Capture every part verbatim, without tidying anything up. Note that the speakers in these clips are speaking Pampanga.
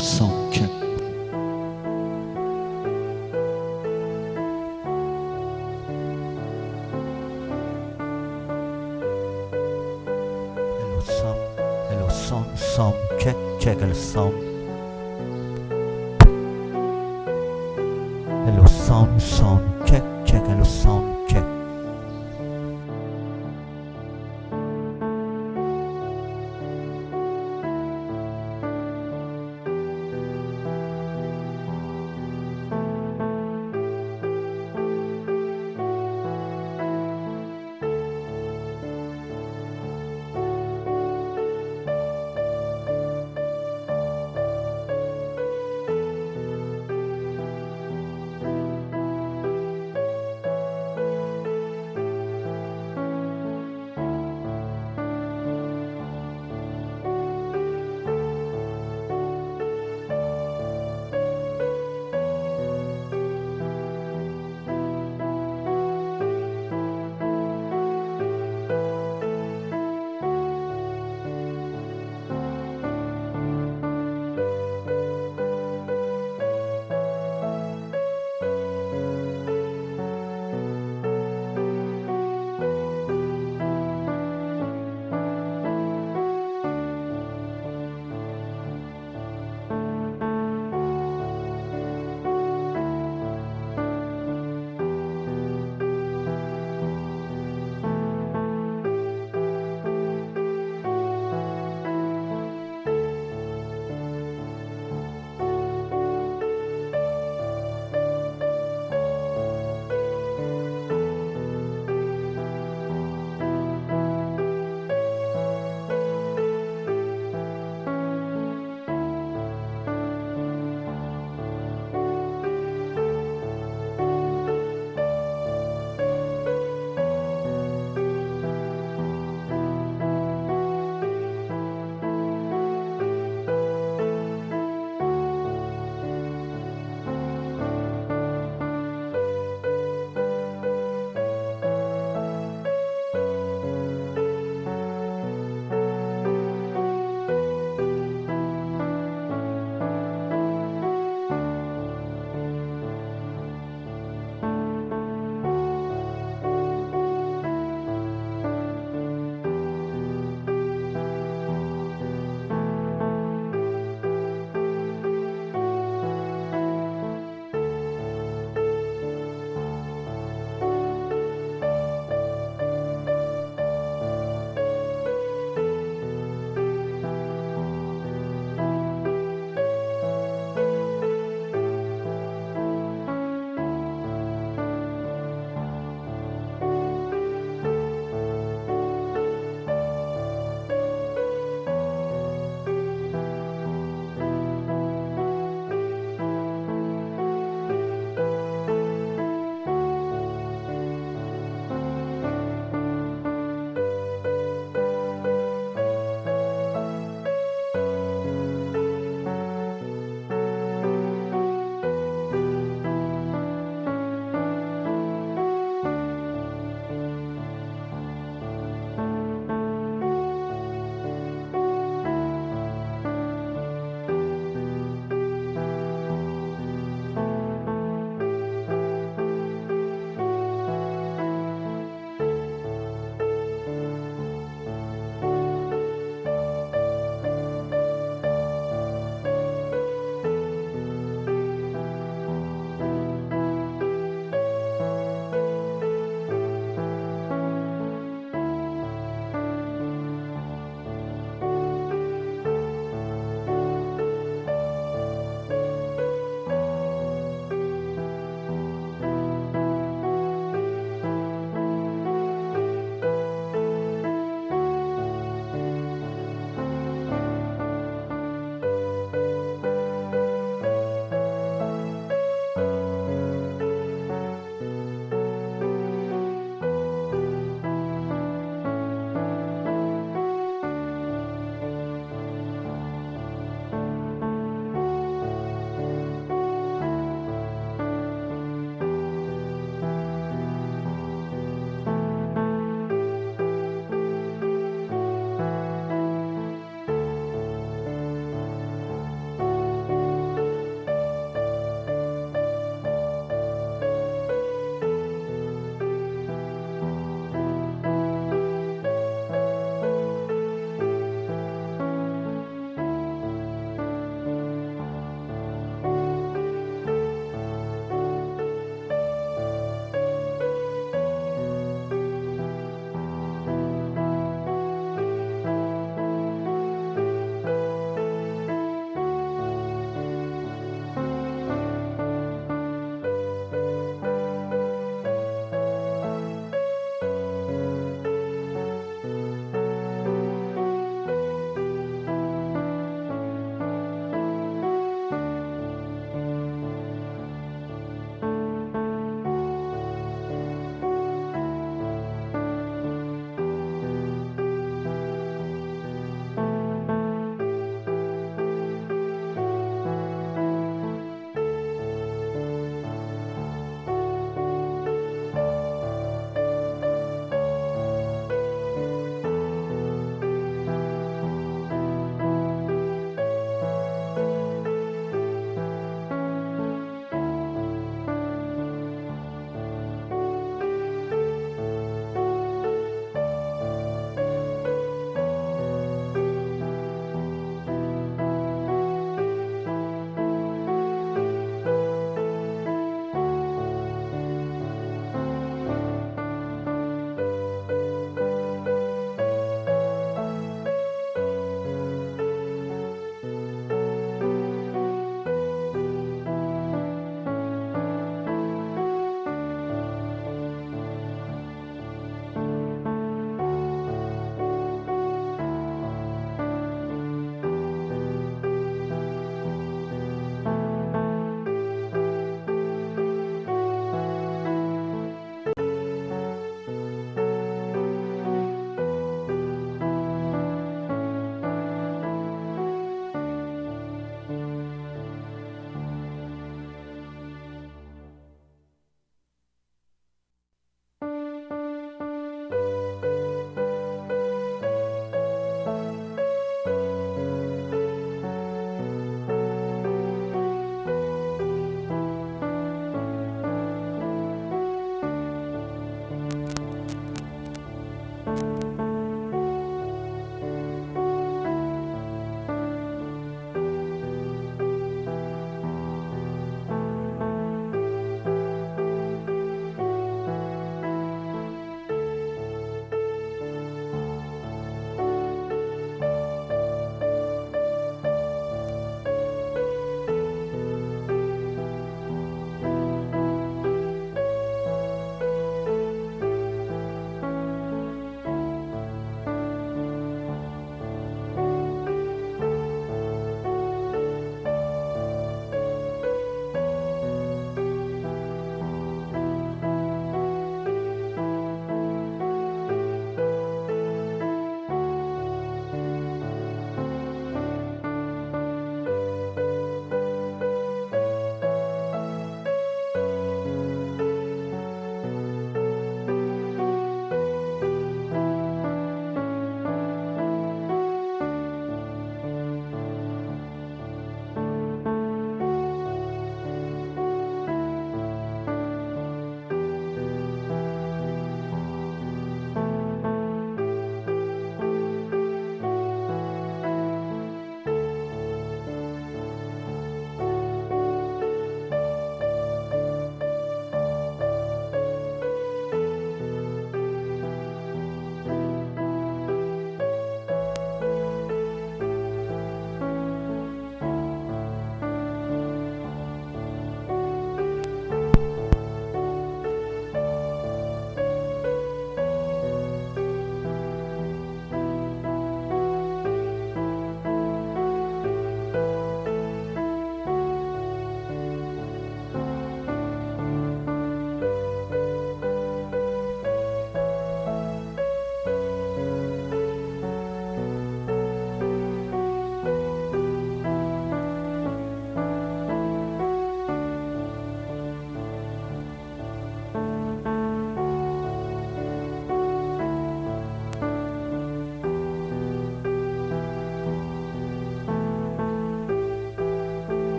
Sound check. Hello, sound. Hello, sound, sound. Check, check, hello, sound. Hello, sound, sound. Check, check, hello, sound, check.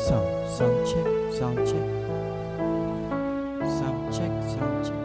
Sound, sound check, sound check. Sound check, sound check.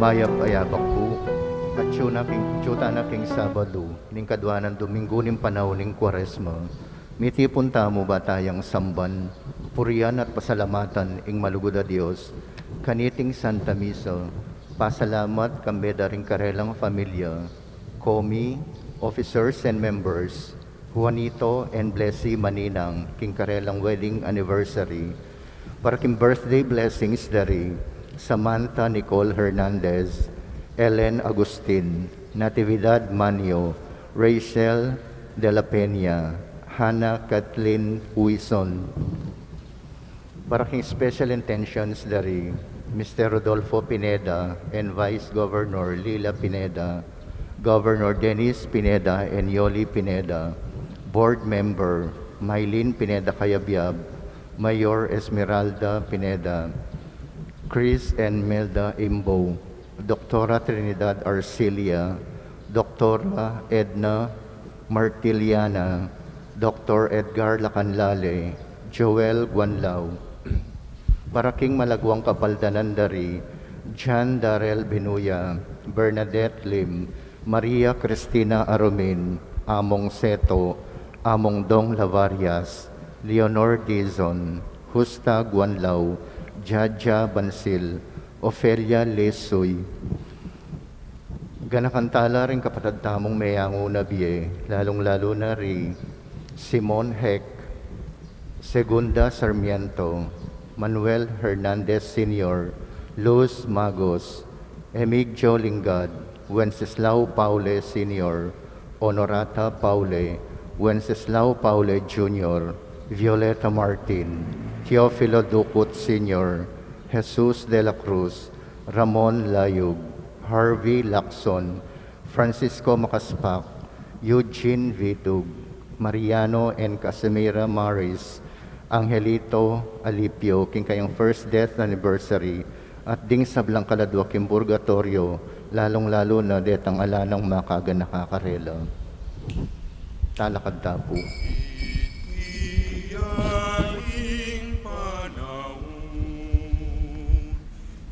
Mayap a yabak pu. Atyu na king, atyu tana king Sabadu, ning kadwa nang Dominggu ning panaun ning Kuaresma. Mitipun tamu ba tayang samban, purian at pasalamatan ing malugud a Dios, kaniting Santa Misa, pasalamat kambe da ring karelang familia, komi, officers and members, Juanito and Blessy Maninang, king karelang wedding anniversary, para king birthday blessings da ri Samantha Nicole Hernandez, Ellen Agustin, Natividad Manio, Rachel de la Peña, Hannah Kathleen Puison. Para king special intentions da ri Mister Rodolfo Pineda and Vice Governor Lila Pineda, Governor Dennis Pineda and Yoli Pineda, Board Member Mylene Pineda Cayabyab, Mayor Esmeralda Pineda, Chris and Melda Imbo, Doktora Trinidad Arcilia, Doktora Edna Martiliana, Doktor Edgar Lacanlale, Joel Guanlao. Para king malagwang kapaldanan da ri John Darrell Binuya, Bernadette Lim, Maria Cristina Arumin, Among Seto, Among Dong Lavarias, Leonor Dizon, Justa Guanlao, Jaja Bansil, Ofelia Lesuy. Ganakan tala ring kapatad tamung meyangu na bie, lalung-lalu na ri Simon Heck, Segunda Sarmiento, Manuel Hernandez Senior, Luz Magos, Emigdio Lingad, Wenceslao Paule Senior, Honorata Paule, Wenceslao Paule Junior, Violeta Martin, Teofilo Ducut Senior, Jesus de la Cruz, Ramon Layug, Harvey Lacson, Francisco Macaspac, Eugene Vitug, Mariano and Casimira Maris, Angelito Alipio, king kayang first death anniversary, at ding sablang kaladwa king purgatoryo, lalung-lalu na detang ala nang makaganaka karela. Talakad ta pu. Iti ya ing panaun,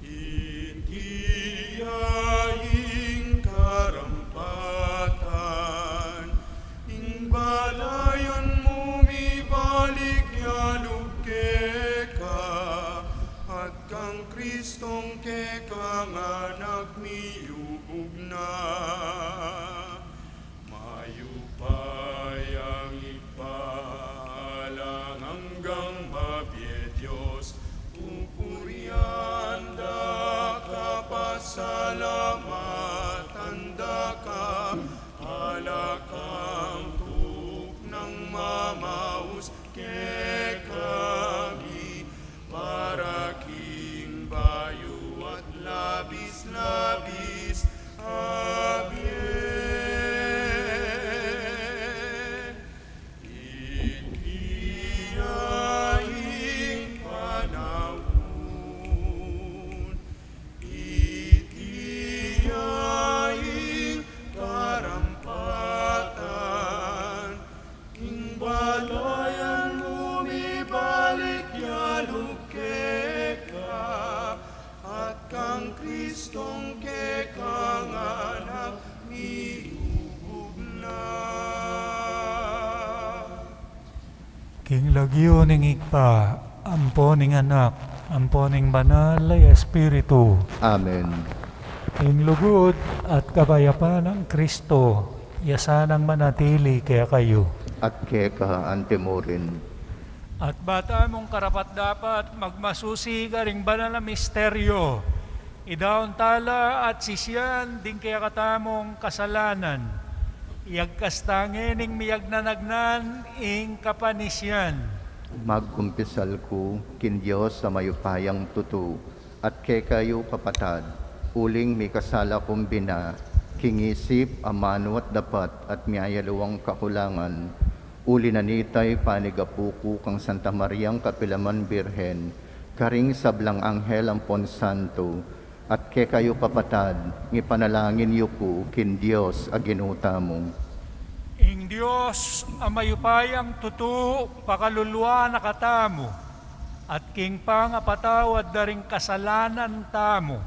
iti ya ing karampatan, ing balayan mu mibalik ya lub keka, at kang Kristong kekang anak miyubug na. Mayupayang Ibpa, alang anggang mabie Dios, pupurian da ka, pasalamatan da ka, ala kang tuknang mamaus kekami, para king bayu at labis-labis a bie. Iti ya ing panaun, iti ya ing karampatan, ing balayan mu mibalik ya lub keka, at kang Kristong kekang anak miyubug na. King lagyu ning Ibpa, ampo ning Anak, ampo ning Banal a Espiritu. Amen. Ing lugud at kapayapan nang Kristo, iya sanang manatili kekayu. At keka antimurin. At ba tamung karapat-dapat magmasusi karing banal a misteryo, idaun tala at sisian ding kekatamung kasalanan. Iyagkas ta ngening miyagnanagnan ing kapanisian. Magkumpisal ku king Dios a mayupayang tutu, at kekayu kapatad, uling mikasala kung bina, king isip, amanu at dapat, at miyayaliwang kakulangan, uli na nita'y panigapu ku kang Santa Mariang kapilaman Birhen, karing sablang anghel ampon santo, at kekayu kapatad, ngipanalangin yu ku king Dios a Ginu tamu. Ing Dios a mayupayang tutu, pakaluluan na katamu, at king pangapatawad da ring kasalanan tamu,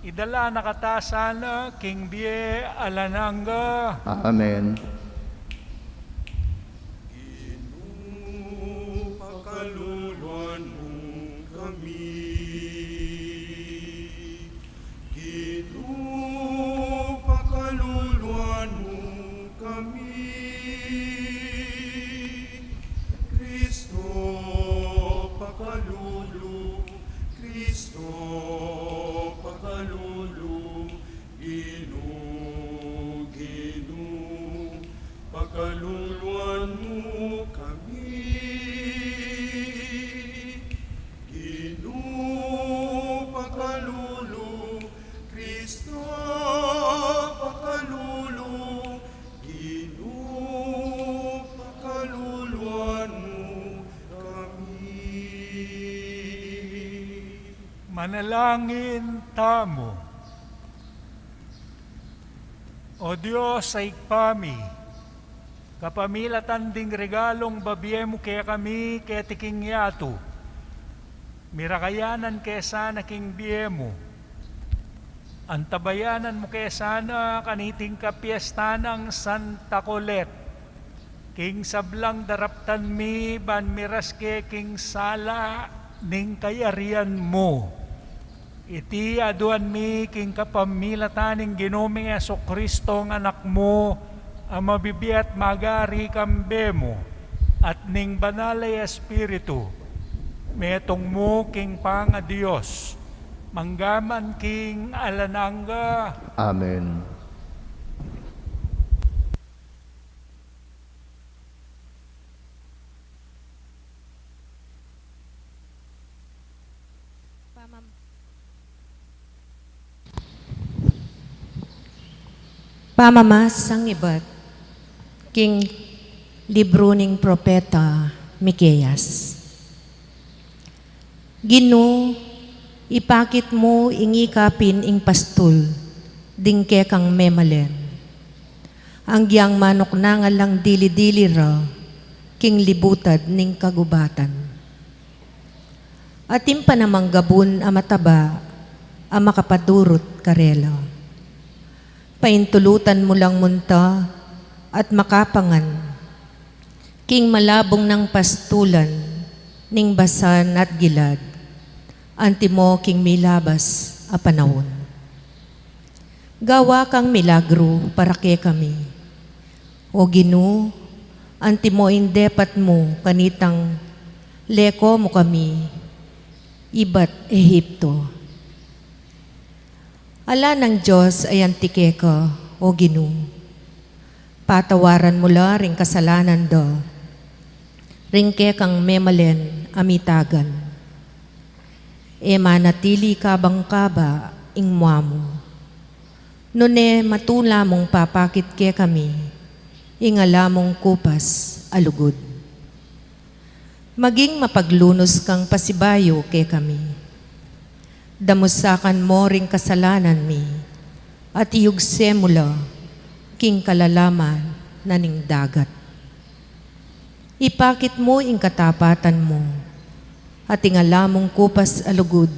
Idala na kata sana king bie alang angga. Amen. Ginu, pakaluluan mu kami. Ginu, pakaluluan mu kami. Kristo, pakalulu, Kristo, pakalulu, Ginu, Ginu, pakaluluan mu kami. Ginu, pakalulu, Kristo, pakalulu, Ginu, pakaluluan mu kami. Manalangin tamu. O Dios a Ibpa mi, kapamilatan ding regalung babie mu kekami keti king yatu, mirakayanan ke sana king bie mu. Antabayanan mu ke sana kaniting kapiestan nang Santa Colette, king sablang daraptan mi ban miras ke king sala ning kayarian mu. Iti aduan mi king kapamilatan ning Ginu ming Jesucristo, a Anak mu, a mabibie at magari kambe mu, at ning Banal a Espiritu, metung mu king pangaDios, manggaman king alang angga. Amen. Pamam-, pamamasang ibat king libru ning propeta Miqueas. Ginu, ipakit mu ing ikapin ing pastul ding kekang memalen, anggiyang manuknangan lang dili-dili ra king libutad ning kagubatan. Atin pa namang gabun a mataba a makapadurut karela. Paintulutan mu lang munta at makapangan king malabung nang pastulan ning Basan at Gilead, antimo king milabas a panaun. Gawa kang milagru para kekami. O Ginu, antimo ing depat mu kanitang leko mu kami ibat Egipto. Ala nang Dios a anti keka, O Ginu. Patawaran mu la ring kasalanan da, ring kekang memalen a mitagan. E manatili kabang kaba ing mua mu. Nune matula mung papakit kekami ing ala mung kupas a lugud. Maging mapaglunus kang pasibayu kekami. Damusakan mo ring kasalanan mi, at iyugse mu la king kalalaman na ning dagat. Ipakit mu ing katapatan mu, at ing ala mung kupas a lugud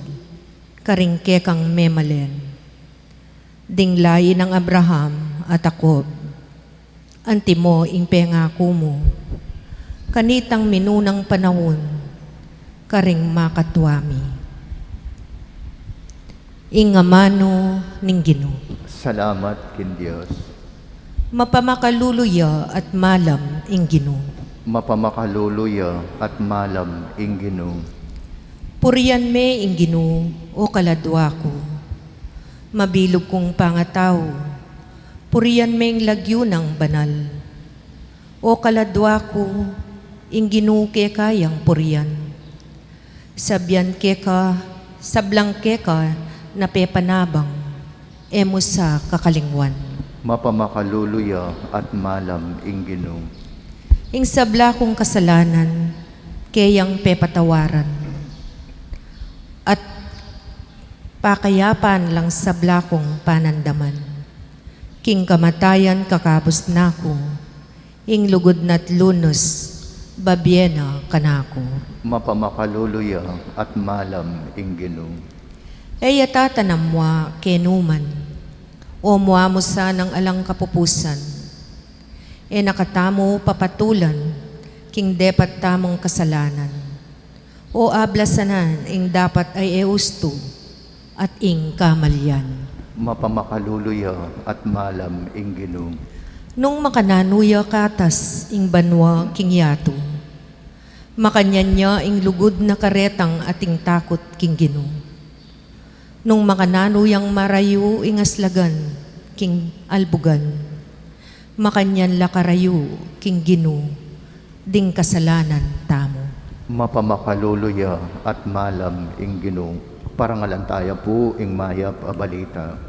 karing kekang memalen. Ding layi nang Abraham at Jacob, antimo ing pengaku mu kanitang minunang panaun karing makatua mi. Ing amanu ning Ginu. Salamat king Dios. Mapamakalulu ya at malam ing Ginu. Mapamakalulu ya at malam ing Ginu. Purian me ing Ginu, o kaladua ku. Mabilug kung pangatau, purian me ing lagyu nang banal. O kaladua ku, ing Ginu keka yang purian. Sabian keka, sablang keka na pepanabang, e mu sa kakalingwan. Mapamakalulu ya at malam ing Ginu. Ing sabla kung kasalanan, keyang pepatawaran. At pakayapan lang sabla kung panandaman. King kamatayan kakabus na ku, ing lugud na't lunus, babie na kanaku. Mapamakalulu ya at malam ing Ginu. E ya tatanam mua kenu man, o mua mu sanang alang kapupusan. E na katamu papatulan king depat tamung kasalanan, o ablasanan ing dapat a e ustu at ing kamalian. Mapamakalulu ya at malam ing Ginu. Nung makananu ya katas ing banua king yatu, makanyan ya ing lugud na karetang ating takut king Ginu. Nung makananu yang marayu ing aslagan king albugan, makanyan la karayu king Ginu ding kasalanan tamu. Mapamakalulu ya at malam ing Ginu. Parangalan taya pu ing mayap a balita.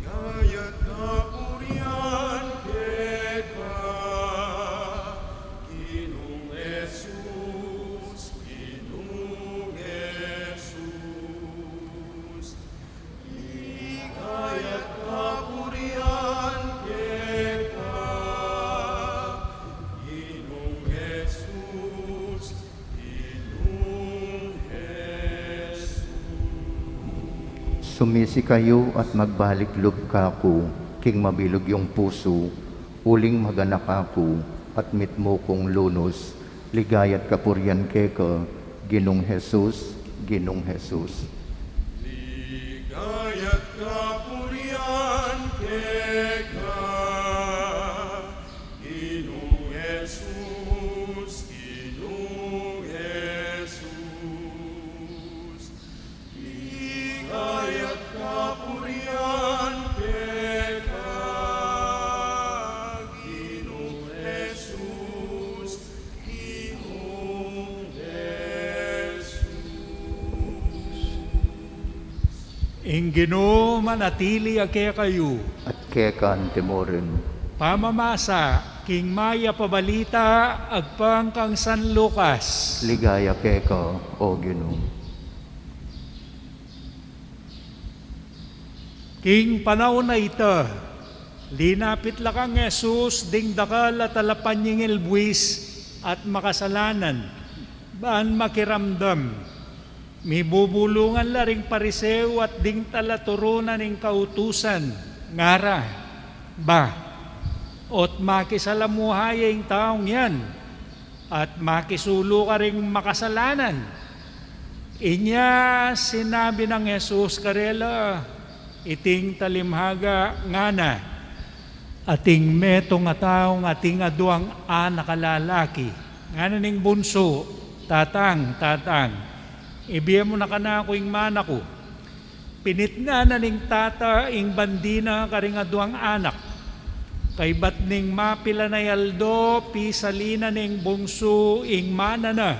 Ligaya at kapurian keka, Ginung Jesus, Ginung Jesus. Ligaya at kapurian keka, Ginung Jesus, Ginung Jesus. Sumisi kayu at magbalik lub kaku king mabilug yung pusu, uling maganak aku at mitmu kung lunus. Ligaya at kapurian keka, Ginung Jesus, Ginung Jesus. Ligaya at kapurian keka, Ginung Jesus, Ginung Jesus. Ligaya at kapurian keka, Ginung Jesus, Ginung Jesus. Ing Ginu manatili ya kekayu. At keka naman murin. Pamamasa king mayap a balita agpang kang San Lucas. Ligaya keka, O Ginu. King panaun a ita, linapit la kang Jesus ding dakal a talapanyingil buis at makasalanan, ban makiramdam. Mibubulungan la ring Pariseo at ding talaturu na ning kautusan, ngara, ba, ot makisalamuha ya ing taung yan, at makisulu karing makasalanan. Inya sinabi nang Jesus karela, iting talimhaga, ngana, ating metung a taung ating aduang anak a lalaki. Ngana ning bunsu, Tatang, Tatang, ibie mu na kanaku ing mana ku. Pinitngan na ning tata ing bandi na karing aduang anak. Kaybat ning mapilan a aldo, pisalin na ning bunsu ing mana na,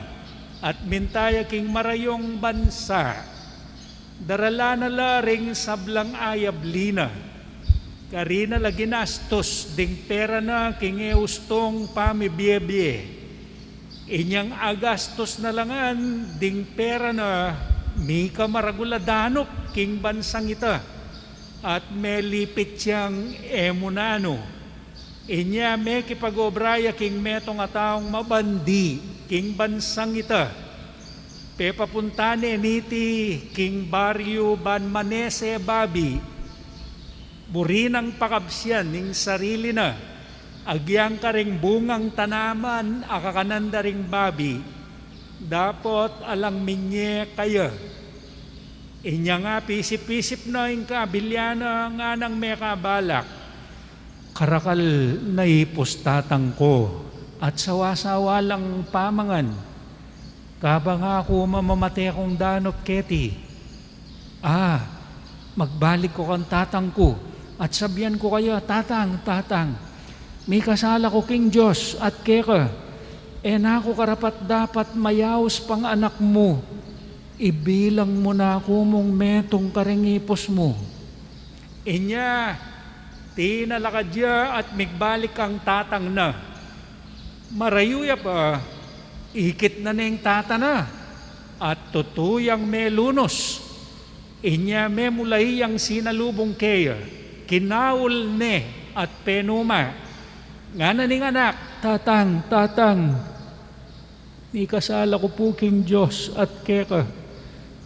at minta ya king marayung bansa. Daralan na la ring sablang ayabli na. Karin na la ginastus ding pera na king e ustung pamibiebie. Inyang agastus na la ngan ding pera na, mika maragul a danup king bansang ita, at melipit yang e mu nanu. Inya mekipag-obra ya king metung a taung mabandi king bansang ita. Pepapunta ne niti king baryu ban manese babi. Buri nang pakabsian ing sarili na, agyang karing bungang tanaman a kakanan da ring babi, dapot alang minyek kaya. Inya nga pisip-isip na ing kabilian na, nganang mekabalak, karakal na ipus tatang ku, at sawa-sawa lang pamangan. Kabang aku mamamate kung danup keti. A, magbalik ku kang tatang ku, at sabian ku kaya, Tatang, Tatang, mikasala ku king Dios at keka. E na ku karapat-dapat mayaus pang anak mu. Ibilang mu na ku mung metung karing ipus mu. Inya tinalakad ya at migbalik kang tatang na. Marayu ya pa, ikit na neng tata na, at tutu yang melunus. Inya memulai yang sinalubung keya, kinaul ne at penuma. Ngana ning anak, Tatang, Tatang, mikasala ku pu king Dios at keka.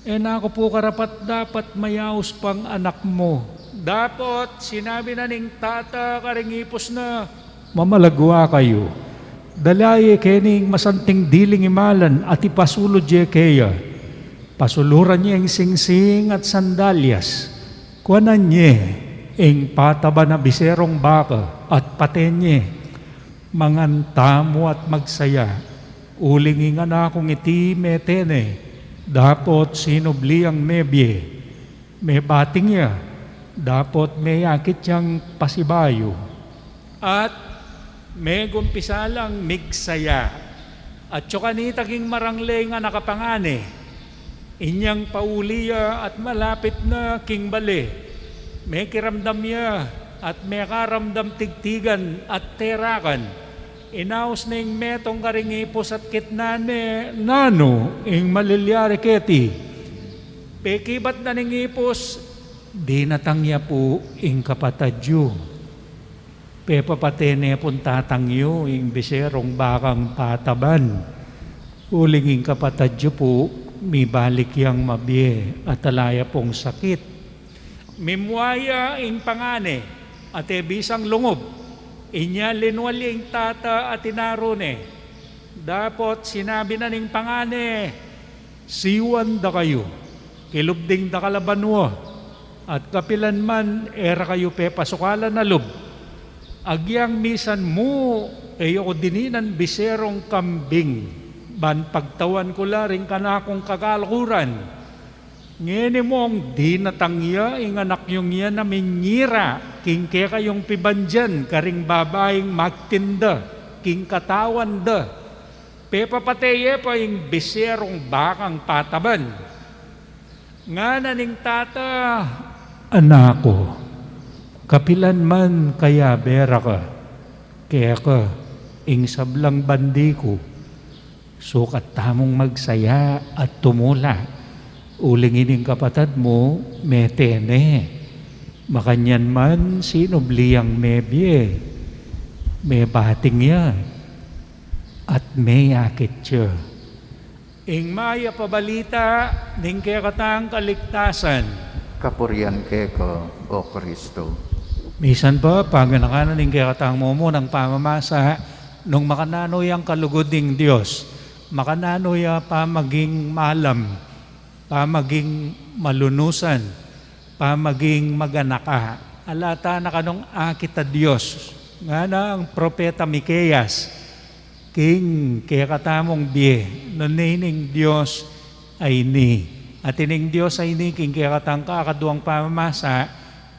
E na ku pu karapat-dapat mayaus pang anak mu. Dapot sinabi na ning tata karing ipus na, Mamalagwa kayu. Dala ye keni ing masanting diling imalan at ipasulud ye keya. Pasuluran ye ing singsing at sandalyas. Kuanan ye ing pataban a biserong baka at paten ye. Mangan tamu at magsaya, uling ing anak kung iti mete ne, dapot sinubli yang mebie. Mebating ya, dapot meyakit yang pasibayu. At megumpisa lang migsaya. At atyu kanita king marangle ing anak a pangane. Inyang pauli ya at malapit na king bale. Mekiramdam ya at mekaramdam tigtigan at terakan. Inaus ne ing metung karing ipus at kitnan ne, Nanu ing malilyari keti? Pekibat na ning ipus, Dinatang ya pu ing kapatad yu. Pepapate ne pung tatang yu ing biserong bakang pataban. Uling ing kapatad yu pu, mibalik yang mabie at ala ya pung sakit. Mimua ya ing pangane at e bisang lungub. Inya linual ya ing tata at inaru ne. Dapot sinabi na ning pangane, Siwan da kayu, kilub ding dakal a banua, at kapilan man e ra kayu pepasukalan a lub. Agyang misan mu e yu ku dininan biserong kambing, ban pagtawan ku la ring kanakung kakalukuran. Ngeni mung dinatang ya ing anak yung yan a minyira king kekayung pibandian karing babaing magtinda king katawan da. Pepapate ye pa ing biserong bakang pataban. Ngana ning tata, Anak ku, kapilan man kayabe ra ka keka ing sablang bandi ku, sukat tamung magsaya at tumula. Uling ining kapatad mu, mete ne. Makanyan man sinubli yang mebie, mebating ya at meyakit ya. Ing mayap a balita ning kekatang kaligtasan. Kapurian keka, O Kristo. Misan pa, paganaka na ning kekatang mumunang pamamasa, nung makananu yang kalugud ning Dios, makananu ya pamaging malam, pamaging malunusan, pamaging maganaka. Ala tana kanung akit a Dios. Ngana ing propeta Miqueas, king kekatamung bie, nune ning Dios a ini. At ining Dios a ini king kekatang kakaduang pamamasa,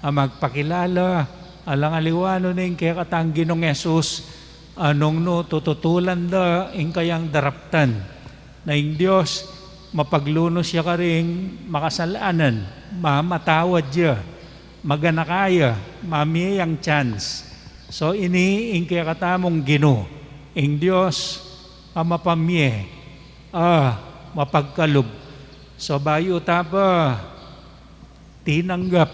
a magpakilala, alang aliwa nune ing kekatang Ginung Jesus, a nung nu tututulan da ing kayang daraptan. Na ing Dios, mapaglunus ya karing makasalanan, mamatawad ya, maganaka ya, mamie yang chance. So ini ing kekatamung Ginu, ing Dios a mapamie, a mapagkalub. So bayu ta pa tinanggap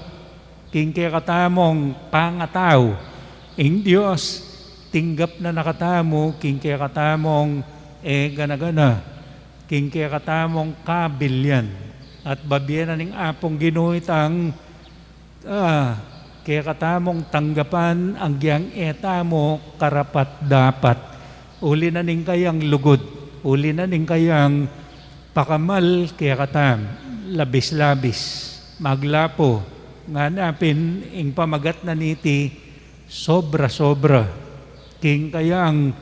king kekatamung pangatau, ing Dios tinggap na na katamu king kekatamung e gana-gana, king kekatamung kabilian. At babie na ning Apung Ginu itang, ah, kekatamung tanggapan agyang e tamu karapat-dapat. Uli na ning kayang lugud, uli na ning kayang pakamal kekatam, labis-labis, maglapu, ngana pin ing pamagat na niti, sobra-sobra king kayang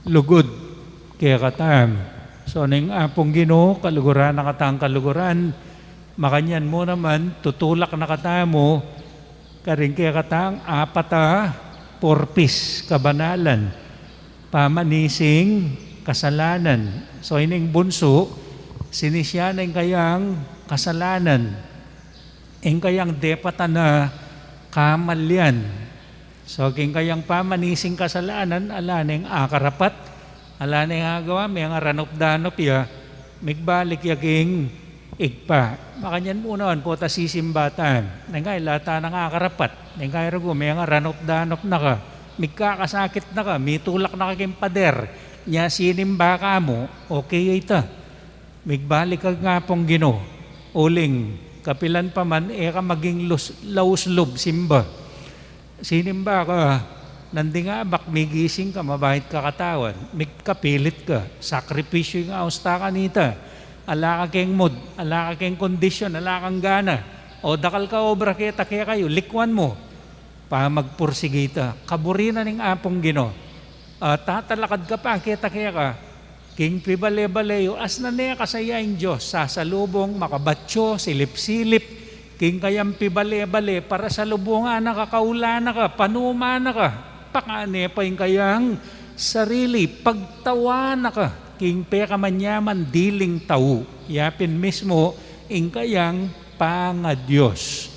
lugud kekatam. So ning Apung Ginu, kaluguran na katang kaluguran, makanyan mu naman tutulak na katamu karing kekatang apat a purpis, kabanalan, pamanising kasalanan. So ining bunsu, sinisya na ing kayang kasalanan, ing kayang depatan a kamalyan. So king kayang pamanising kasalanan, ala neng akarapat, ala neng agawa, menga ranup-danup ya, migbalik ya king Ibpa. Makanyan mu naman pota sisimba tamu. Neng kaya la tanang akarapat, neng kaya rugu menga ranup-danup na ka, migkakasakit na ka, mitulak na ka king pader, nya sinimba ka mu, okay ya ita. Migbalik ka king Apung Ginu. Uling, kapilan pa man, e ka maging lus-, laus lub simba. Sinimba ka, nandin abak, migising ka, mabait ka katawan. Migkapilit ka, sakripisyu ing austa kanita. Ala ka keng mood, ala ka keng kondisyon, ala kang gana. O dakal ka obra keta kekayu, likwan mu. Pamagpursigi ta, kaburi na ning Apung Ginu. A, tatalakad ka pa, keta keka. King pibale-bale yu, asna ne kasaya ing Dios, sasalubung, makabatyu, silip-silip, king kayang pibale-bale, parasalubungan na ka, kaulanan na ka, panuman na ka, pakane pa ing kayang sarili, pagtawanan na ka, king pekamanyaman diling tau, yapin mismu, ing kayang pangadios.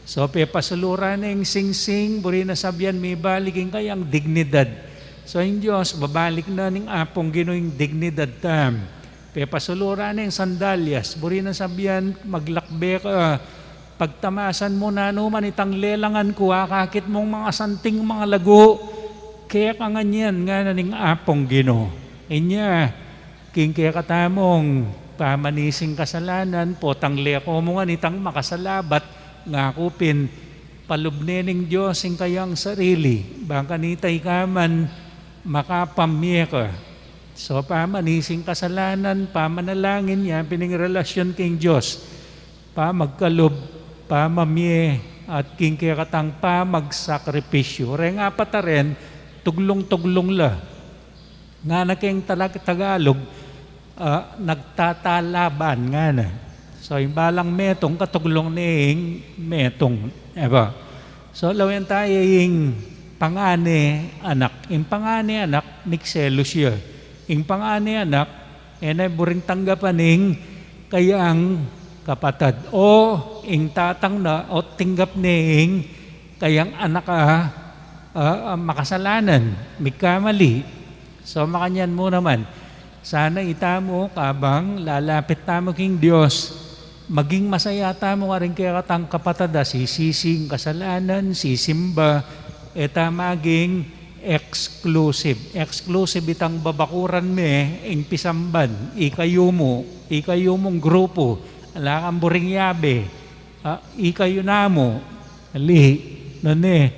So, pepasuluran ne ing singsing, buri na sabian mibalik ing kayang dignidad. So, ing Dios, babalik na ning Apung Ginu ing dignidad tam. Pepasuluran ne ing sandalyas, buri na sabian maglakbe ka, pagtamasan mu na naman itang lelangan ku, akakit mung mangasanting, mangalagu, keka ngan yan, ngana ning Apung Ginu. Inya, king kekatamung pamanising kasalanan, potang leko mu ngan itang makasalabat, ngaku pin, palub ne ning Dios ing kayang sarili, bang kanita ika man makapamye ka. So, pamanising kasalanan, pamanalangin, yapin ing relasyon king Dios, pamagkalub, pamamye, at king kekatang pamagsakripisyu. Reng apat a ren, tuglung-tuglung la. Ngana keng Talag-, Tagalog, a, nagtatalaban, ngana. So, ing balang metung, katuglung ne ing metung. E ba? So, lawen tayu ing pangane anak. Ing pangane anak, mikselos ya. Ing pangane anak, e na buring tanggapan ing kayang kapatad. O, ing tatang na, o tinggap ne ing kayang anak a, a, a, makasalanan, migkamali. So, makanyan mu naman. Sana itamu, kabang lalapit tamu king Dios, maging masaya tamu karing kekatang kapatad a sisisi ing kasalanan, sisimba, e ta maging exclusive. Exclusive itang babakuran me, ing pisamban, ikayu mu, ikayu mung grupu, ala kang buring yabe, a, ikayu namu, ali, nune,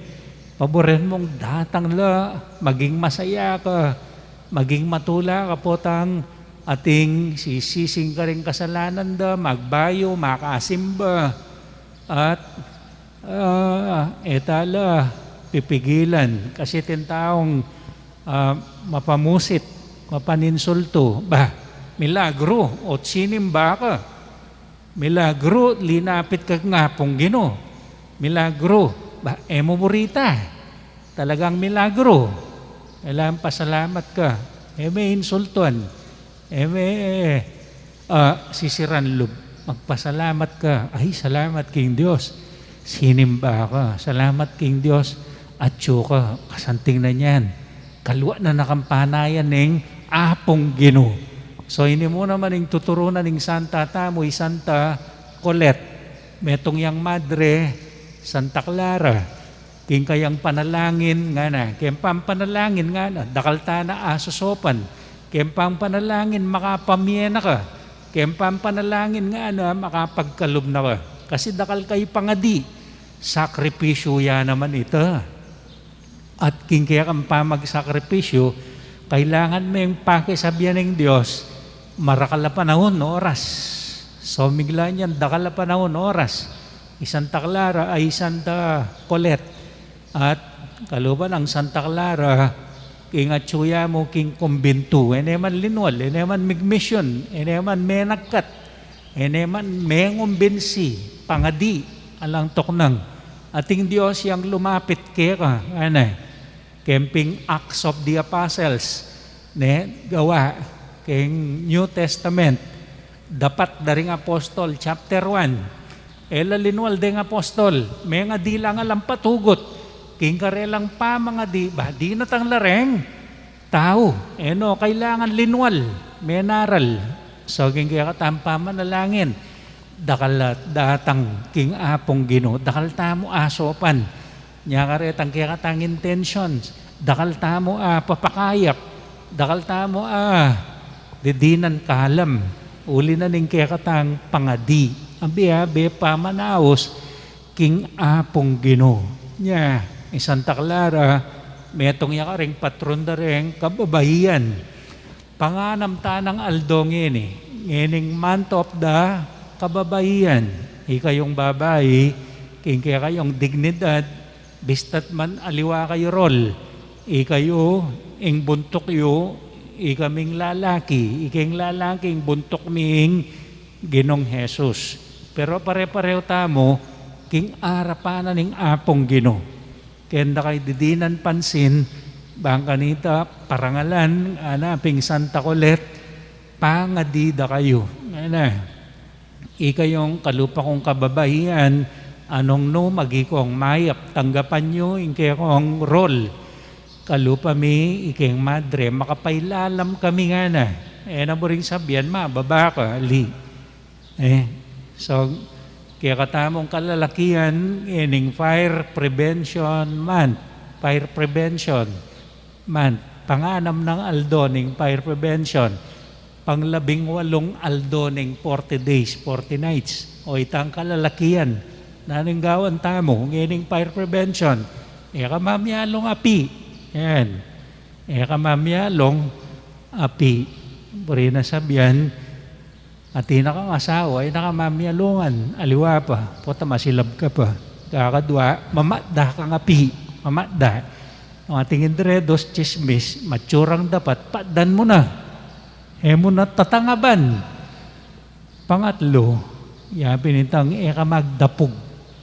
paburen mung datang la, maging masaya ka, maging matula ka potang ating sisising karing kasalanan da, magbayu, makasimba, at, a, e ta la pipigilan, kasi atin taung, a, mapamusit, mapaninsultu, ba, milagru, o sinimba ka. Milagru, linapit ka king Apung Ginu. Milagru, ba, e mu buri ta. Talagang milagru. Kailangan pasalamat ka. E me insultuan. E me, a, sisiran lub. Magpasalamat ka. Ay, salamat king Dios. Sinimba ka. Salamat king Dios. Atsu ka. Kasanting na niyan. Kalwa na na kang panayan ning Apung Ginu. So, ini mu naman ing tuturu na ning santa tamu, i Santa Colette. Metung yang madre, Santa Clara. King kayang panalangin, ngana. Keng pampanalangin, ngana. Dakal ta na asosopan. Keng pampanalangin, makapamye na ka. Keng pampanalangin, ngana, makapagkalub na ka. Kasi dakal kay pangadi. Sakripisyu ya naman ita. At king kekang pamagsakripisyu, kailangan meng pakisabian ning Dios, marakal a panaun, oras. So, migla niyan, dakal a panaun, oras. I Santa Clara, ay, i Santa Colette. At kaluban nang Santa Clara, king atsu ya mu king kumbintu. E ne man linwal, e ne man migmisyon, e ne man menagkat. E ne man mengumbinsi, pangadi, alang tuknang. Ating Dios yang lumapit keka, ngana. Keng ping Acts of the Apostles, ne, gawa, keng New Testament, Dapat da ring Apostol, chapter one. E la linwal deng apostol, mengadi la nga lang patugut. King karelang pamangadi, ba, dinatang la reng tau. E no, kailangan linwal, menaral. So, king kekatang pamanalangin, dakal la datang king Apung Ginu, dakal tamu asopan. Nya karetang kekatang intentions, dakal tamu a papakayap, dakal tamu a didinan kalam, uli na ning kekatang pangadi. Abe-abe pamanaus king Apung Ginu. Nya, i Santa Clara, metung ya karing patron da reng kababaihan. Panganam ta nang aldo ngeni, ngening month of the kababaihan. Ikayung babai, king kekayung dignidad, bista't man aliwa kayu rol. Ikayu ing buntuk yu, ikaming lalaki, ikeng lalaki ing buntuk ming Ginung Jesus. Pero pare-pareho tamu king arapan na ning Apung Ginu. Keng da kayu didinan pansin, bang kanita parangalan, ana ping Santa Colette, pangadi da kayu. Ana, ikayung kalupa kung kababaihan, anong nu, magikong mayap, tanggapan yu ing kekong rol. Kalupa mi, ikeng madre, makapailalam kami ngana. E na buring sabian, mababa ka, ali. E, so, kekatamung kalalakian, ining fire prevention month. Fire prevention month. Panganam nang aldo ning fire prevention. Panglabing walung aldo ning forty days, forty nights. O itang kalalakian, nanung gawan tamu, ngening fire prevention. E ka mamialung api. Yan. E ka mamialung api. Buri na sabian, atin kang asawa, e na ka mamialungan, aliwa pa, pota masilab ka pa. Kakadwa, mamatda kang api, mamatda. Nung ating indre, dos tsismis, matsurang dapat, patdan mu na. E mu na tatangaban. Pangatlu, ya pin itang e ka magdapug,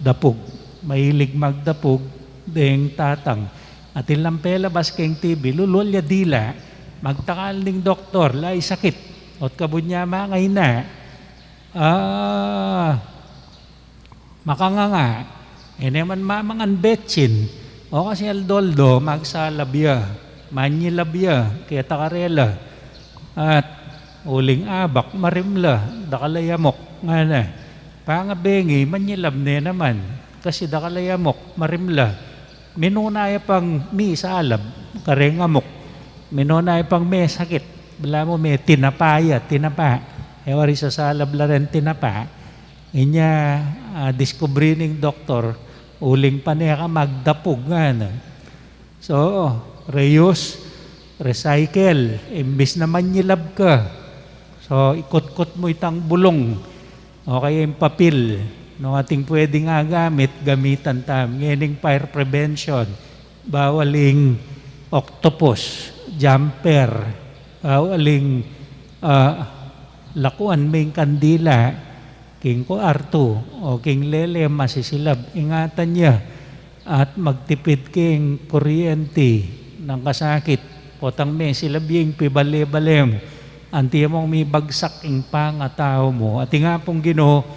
dapug. Mahilig magdapug deng tatang. Atin lang pelabas keng T V, lulul ya dila, magtakal ning doktor, lai sakit. Ot kabud nya mangayna, a, makanganga. E ne man mamangan betsin. O kasi aldo-aldo, magsalab ya, manyilab ya keta karela. At uling abak, marimla, dakal a yamuk, ngana. Pangabengi, manyilab ne naman, kasi dakal a yamuk, marimla. Minuna ya pang misalab kareng amuk. Minuna ya pang mesakit. Balamu me tinapa ya, tinapa. E wari sasalab la ren tinapa. Inya, a, diskubri ning doktor, uling pane ka magdapug, ngana. So, reuse, recycle, imbis na manyilab ka. So, ikutkut mu itang bulung, o kaya ing papil, nung atin pwedeng agamit, gamitan tamu. Ngening fire prevention, bawal ing octopus, jumper, bawal ing, a, lakuan ming kandila king kuartu, o king lele, masisilab, ingatan ya, at magtipid king kuryente, nang kasakit, potang mesilab ya ing pibale-bale mu, anti mung mibagsak ing pangatau mu. At ing Apung Ginu,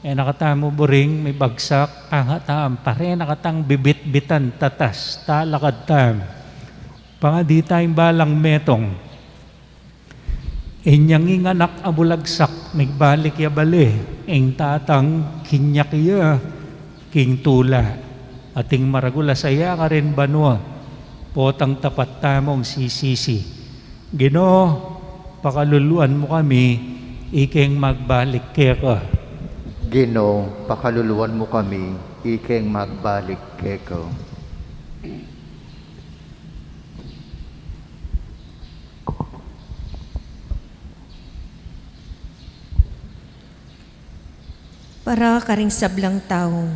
e na katamu buring mibagsak pangatau, pare na katang bibit-bitan, tatas, talakad tamu. Pangadi tayung balang metung. Inyang ing anak a bulagsak, migbalik ya bale, ing tatang kinyak ya king tula. Ating maragul a saya karin banua, potang tapat tamung sisisi. Ginu, pakaluluan mu kami, ikeng magbalik keka. Ginu, pakaluluan mu kami, ikeng magbalik keka. Para karing sablang tau,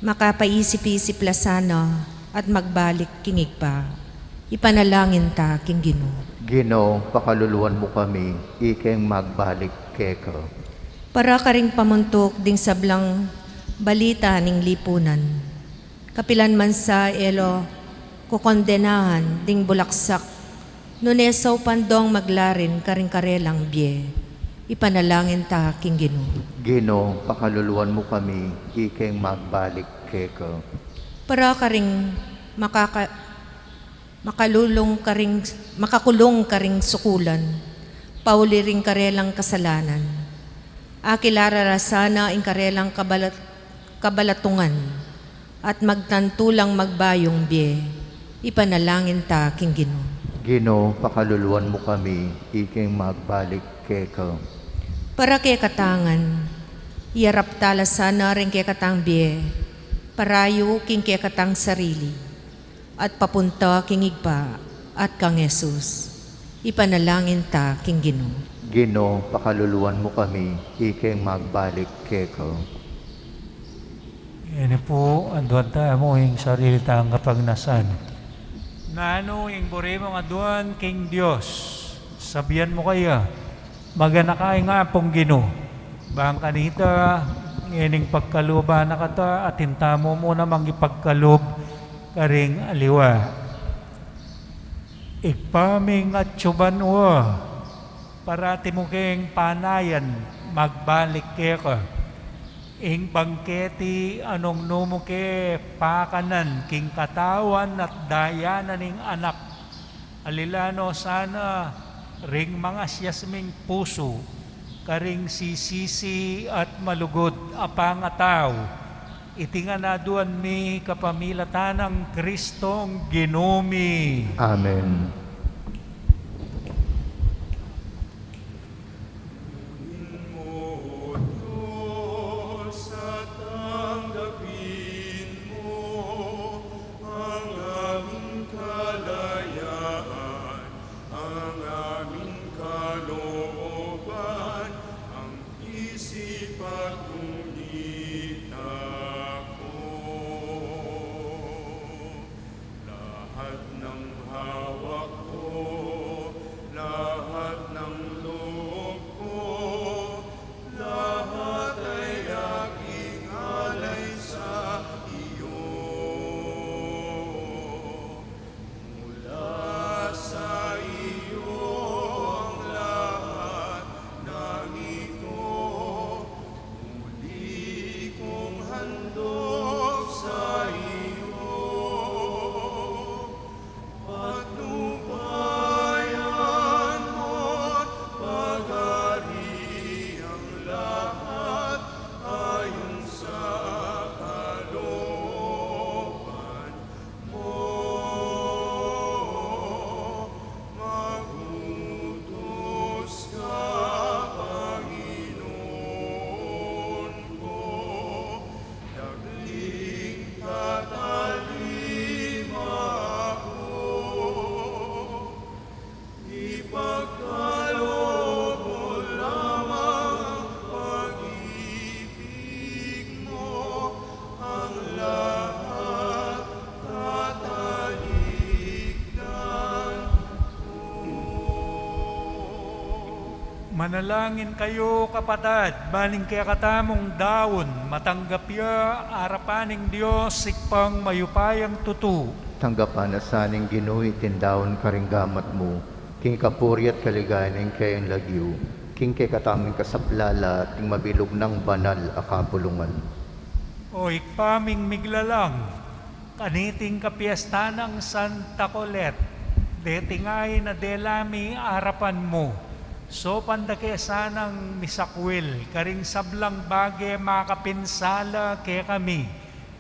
makapaisip-isip la sana at magbalik king Ibpa. Ipanalangin ta king Ginu. Ginu, pakaluluan mu kami, ikeng magbalik keka. Para karing pamuntuk ding sablang balita ning lipunan. Kapilan man sa e lo kokondenahan ding bulagsak, nune saupan dong maglarin karing karelang bie. Ipanalangin ta king Ginu. Ginu, pakaluluan mu kami, ikeng magbalik keka. Para karing makaka-, makalulung karing, makakulung karing sukulan, pauli ring karelang kasalanan. Akilala ra sana ing karelang kabalat-, kabalatungan, at magtantu lang magbayung bie. Ipanalangin ta king Ginu. Ginu, pakaluluan mu kami, ikeng magbalik keka. Para kekatang ngan, Iyarap ta la sana ring kekatang bie, parayu king kekatang sarili, at papunta king Ibpa at kang Jesus. Ipanalangin ta king Ginu. Ginu, pakaluluan mu kami, ikeng magbalik keka. Ini pu, aduan tamu ing sarili tang kapagnasan. Nanu ing buri mung aduan king Dios, sabian mu kaya, maganaka ing Apung Ginu. Bang kanita, ngening pagkaluban na kata, atin tamu mu namang ipagkalub karing aliwa. Ibpa ming atsu banua, parati mu keng panayan magbalik keka. Ing bangketi a nung nu mu ke pakanan king katawan at daya na ning Anak, alila no sana ring mangasias ming pusu, karing sisisi at malugud a pangatau. Iti ngan aduan mi kapamilatan nang Kristong Ginu mi. Amen. Tanggapin mo ang aming kalayaan, ang aming kalooban, ang isip at gunita ko. Lahat ng hawak ko, lahat ng loob ko, lahat ay aking alay sa iyo. Mula sa iyo ang lahat ng ito, muli kong handog sa iyo. Patnubayan mo't pagharian lahat ayon sa kalooban mo. Magutos ka, Panginoon ko, dagling tatalima ko. Ipagkaloob mo lamang ang pag-ibig mo, ang lahat tatalikdan ko. Manalangin kayu, kapatad, ban ing kekatamung daun matanggap ya arapan ning Dios, Ibpang mayupayang tutu. Tanggapan na sa ning Ginu iting daun karing gamat mu, king kapurian at kaligayan ning keyang lagyu, king kekatamung kasaplalan at king mabilug nang banal a kapulungan. O Ibpa ming miglalang, kaniting kapiestan nang Santa Colette, deti ngeni dela mi arapan mu, saupan da ke sanang misakwil karing sablang bage makapinsala kekami,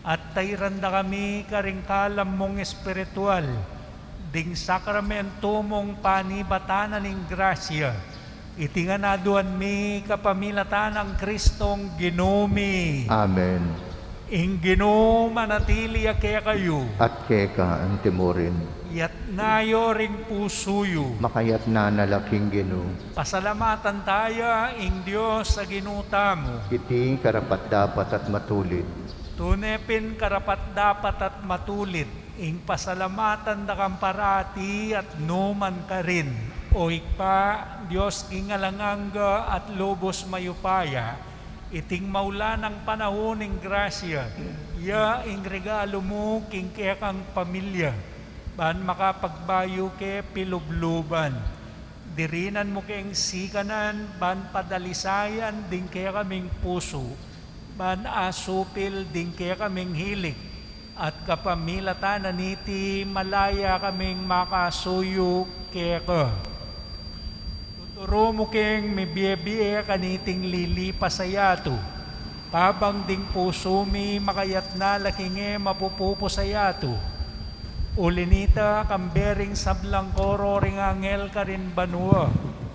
at tairan da kami karing kalam mung espiritual, ding sakramentu mung panibatan na ning grasya. Iti ngan aduan mi kapamilatan nang Kristong Ginu mi. Amen. Ing Ginu manatili ya kekayu. At keka antimurin. Yatna yu ring pusu yu. Makayatna na la king Ginu. Pasalamatan taya ing Dios a Ginu tamu. Iti karapat-dapat at matulid. Tune pin karapat-dapat at matulid ing pasalamatan da kang parati at numan karin, O Ibpa, Dios king alang angga at lubus mayupaya. Iting maulan a panaun ning grasya ya ing regalu mu king kekang pamilya, ban makapagbayu ke pilubluban. Dirinan mu keng sikanan ban padalisayan ding kekaming pusu, ban asupil ding kekaming hilig, at kapamilatan na niti malaya kaming makasuyu keka. Tuturu mu keng mibie-bie kaniting lilipas a yatu, kabang ding pusu mi makayatna la king e mapupupus a yatu. Uli nita, kambe ring sablang koro ring anghel karin banua,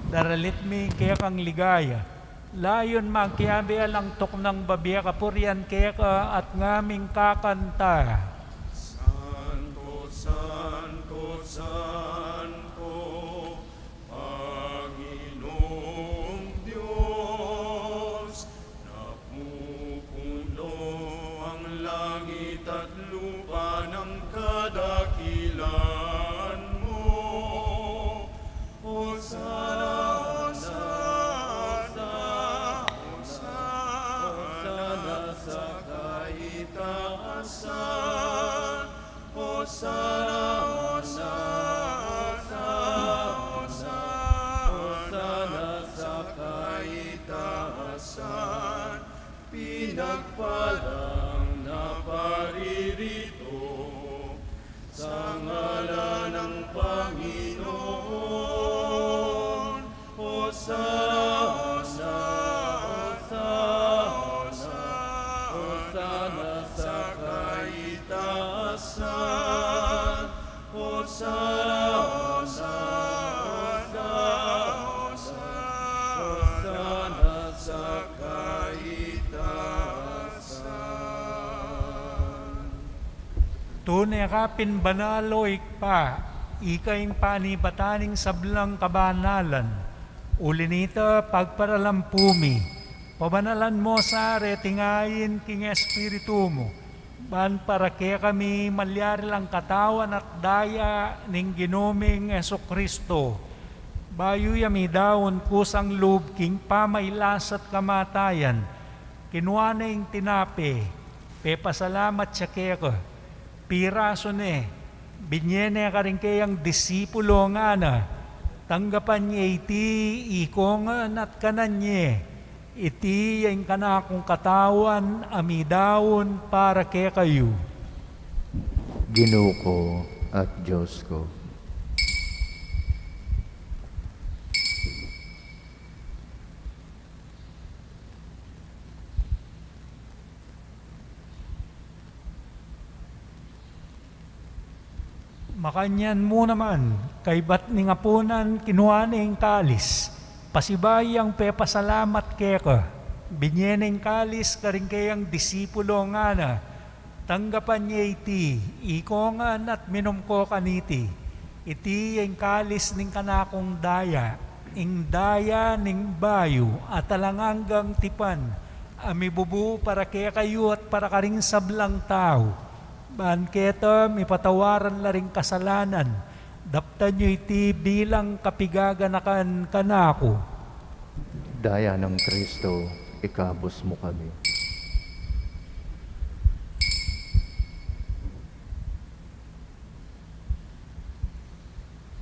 daralit mi ing kekang ligaya. Layun makiabe alang tuknang babie kapurian keka at ngaming kakanta. Santo, santo, santo, Panginoong Diyos, napupuno ang langit at lupa ng kadakilan mo. Hosana, Hosana, Hosana sa kaitaasan. Hosana, Hosana, Hosana sa kaitaasan. Pinagpalang naparirito sa ngalan ng Panginoon. Hosana, Hosana, Hosana, Hosana sa kaitaasan. Hosana, Hosana, Hosana, Hosana sa kaitaasan. Tune ka pin banal, o Ibpa, ika ing panibatan ning sablang kabanalan. Uli na nita, pagparalampu mi, pabanalan mo sa reting ain king Espiritu mu, ban para kekami malyari lang katawan at daya ning Ginu ming Jesucristo. Bayu ya midaun kusang lub king pamailas at kamatayan, kinua ne ing tinape, pepasalamat ya keka, pirasu ne, binie ne karing keyang disipulo, ngana: Tanggapan ye iti ikongan at kanan ye. Iti ya ing kanakung katawan a midaun para kekayu. Ginu ku at Dios ku. Makanyan mu naman, kaybat ning apunan, kinua ne ing kalis, pasibayu yang pepasalamat keka, binie ne ing kalis karing keyang disipulo, ngana: Tanggapan ye iti ikongan at minum ko kaniti. Iti ya ing kalis ning kanakung daya, ing daya ning bayu at alang anggang tipan, a mibubu para kekayu at para karing sablang tau. Ban keta mipatawaran la ring kasalanan, daptan yu iti bilang kapigaganakan kanaku. Daya nang Kristo, ikabus mu kami.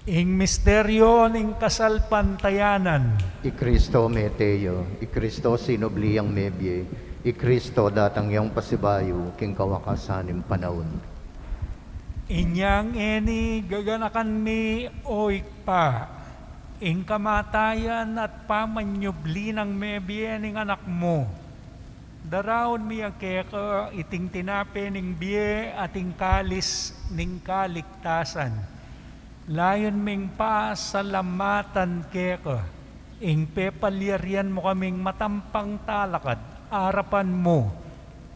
Ing misteryo ning kasalpantayanan. I Kristo mete ya, i Kristo sinubli yang mebie, i Kristo datang yang pasibayu king kawakasan ning panaun. Inyang eni gaganakan mi, o Ibpa, ing kamatayan at pamanyubli nang mebie ning Anak mu. Daraun mi ya keka iting tinape ning bie at ing kalis ning kaligtasan. Layun ming pasalamatan keka ing pepalyarian mu kaming matampang talakad arapan mu,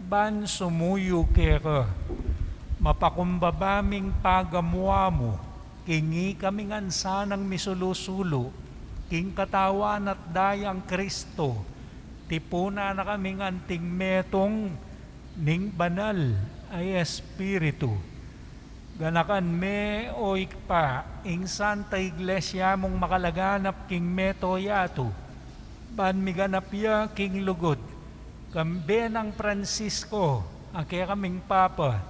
ban sumuyu keka. Mapakumbaba ming pagamu-amu king ikami ngan sanang misulu-sulu king katawan at dayang Kristo, tipunan na kaming anting metung ning Banal a Espiritu. Ganakan me, o Ibpa, ing Santa Iglesia mung makalaganap king mabilug a yatu, ban miganap ya king lugud, kambe nang Francisco a kekaming Papa,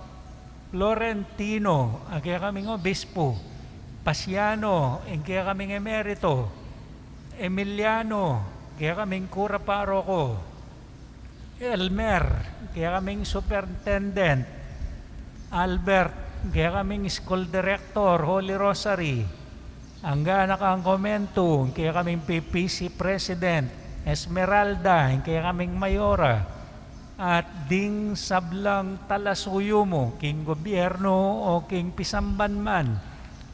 Florentino a kekaming Obispo, Paciano ing kekaming Emerito, Emiliano kekaming Kura Paroko, Elmer kekaming Superintendent, Albert kekaming School Director, Holy Rosary, anggana kang Comento, kekaming P P C President, Esmeralda kekaming Mayora, at ding sablang talasuyu mu king gobyerno o king pisamban man,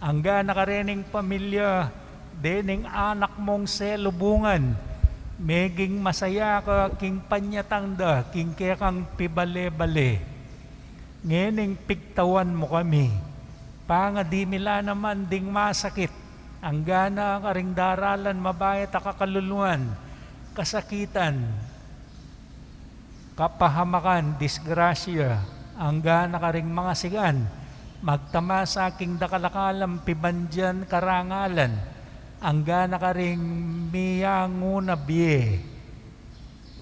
anggana karening pamilya dening Anak mung selubungan, Meging masaya ka king panyatang da king kekang pibale-bale. Ngening pigtawan mu kami, pangadi mi la naman ding masakit, anggana karing daralan mabayat a kakaluluan, kasakitan, kapahamakan, disgrasya, anggana karing mangasigan, magtamasa king dakal a kalam pibandian karangalan, anggana karing miyangun a bie.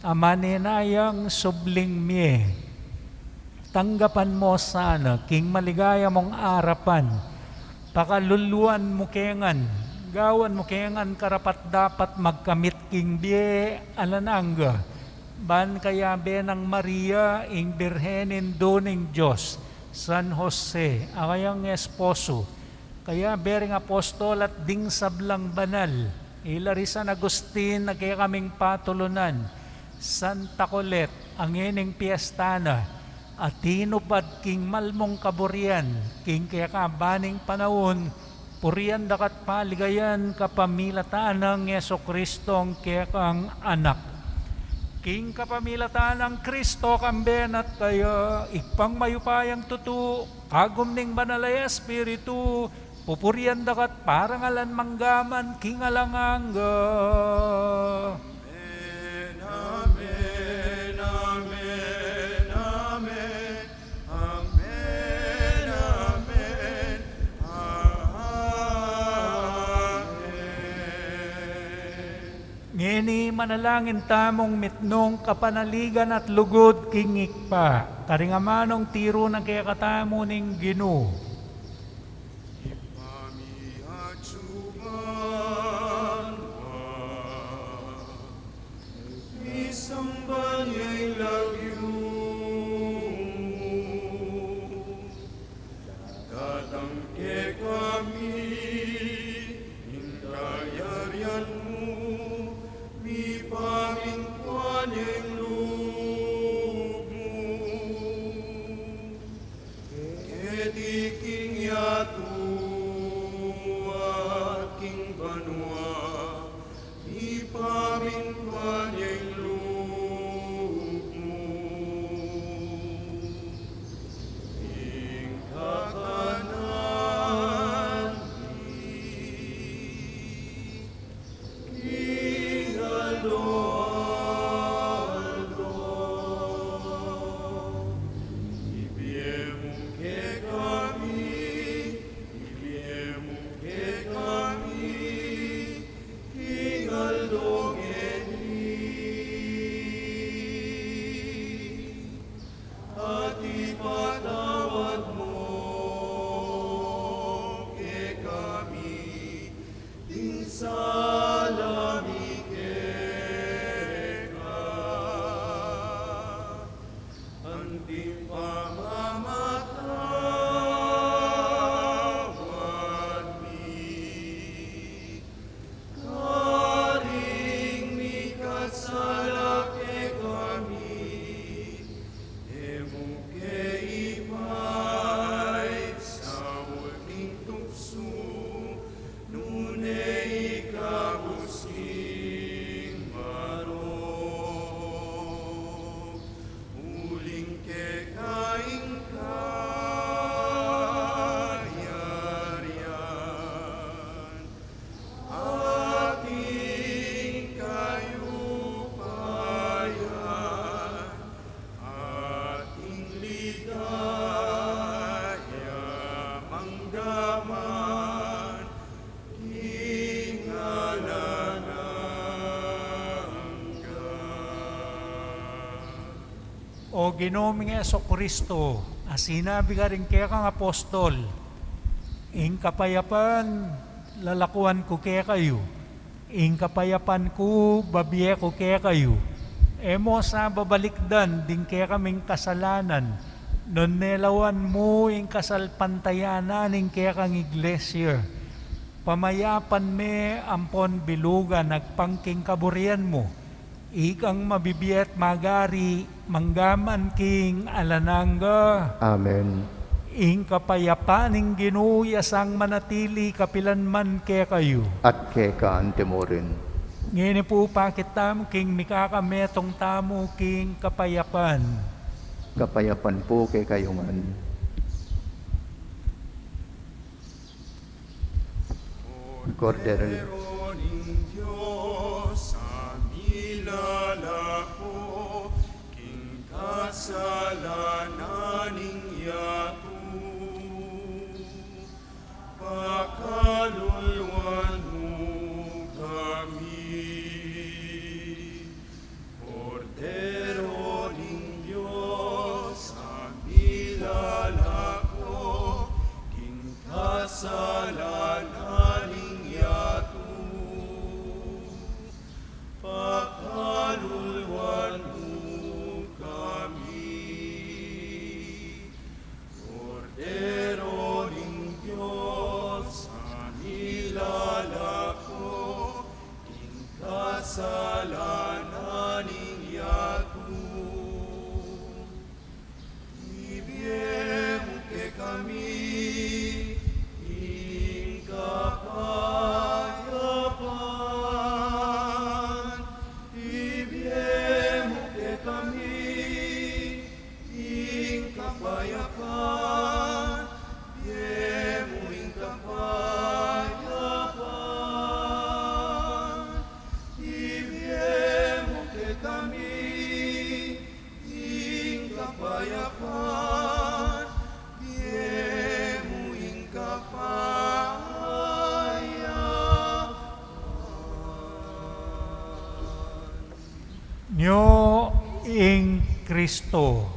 Amanenayang subling mie, tanggapan mo sana king maligaya mong arapan. Pakaluluan mu ke ngan, gawan mu ke ngan karapat-dapat magkamit king bie alang angga. Ban kayabe nang Maria, ing Birhen Indu ning Dios, San Jose, a kayang esposo, kayabe ring apostol at ding sablang banal, ila ri San Agustin a kekaming patulunan, Santa Colette, a ngening piesta na, a tinupad king malmung kaburian, king kekaban ning panaun, purian daka at paligayan kapamilatan nang Jesucristo a kekang Anak. King kapamilatan nang Kristo, kambe na at kaya, Ibpang mayupayang tutu, kagum ning Banal a Espiritu, pupurian daka at parangalan manggaman king alang angga. Amen, amen, amen, amen. Amen, amen, amen. Ngeni manalangin tamung mitmung kapanaligan at lugud king Ibpa, karing amanung tiru na kekatamu ning Ginu. Ibpa mi atsu ka banua, misamban ya ing lagyu mu, datang kekami ing kayarian mu, mipamintuan ya ing lub mu keti king yatu at king banua. Mipamintuan ya ing lub mu, ing kakanan mi king aldo-aldo. Ibie mu kekami, ibie mu kekami king aldo ngeni, at ipatawad mu kekami ding sala mi keka, anti ing pamamatawad mi karing mikasala kekami, e mu ke ipaisaul king tuksu, nune ikabus king marok, uling keka ing kayarian, at ing kayupayan, at ing ligaya manggaman king alang angga. O Ginu ming Jesucristo, a sinabi karing kekang apostol, ing kapayapan lalakuan ku kekayu, ing kapayapan ku babie ku kekayu. E mo sa babalikdan ding kekaming kasalanan, nune lawan mu ing kasalpantayanan ning kekang iglesia. Pamayapan me ampon bilugan agpang king kaburian mu. Ikang mabibie at magari manggaman king alang angga. Amen. Ing kapayapan ning Ginu ya sang manatili kapilan man kekayu. At keka anti murin. Ngeni pu, pakit tamu king mikakametung tamu king kapayapan. Kapayapan pu kekayu ngan. Kordero ning Dios, a milalako king kasalanan ning yatu, pakaluluan mu kami. Kordero ning Dios, a milalako king kasalanan ning yatu, pakaluluan mu kami. Kordero ning Dios, a milalako king kasalanan ning yatu, ibie mu kekami ing kapayapan. Ibie mu kekami ing kapayapan, ibie mu ing kapayapan. Ibie mu kekami ing kapayapan, ibie mu ing kapayapan. Nyo ing Kristo,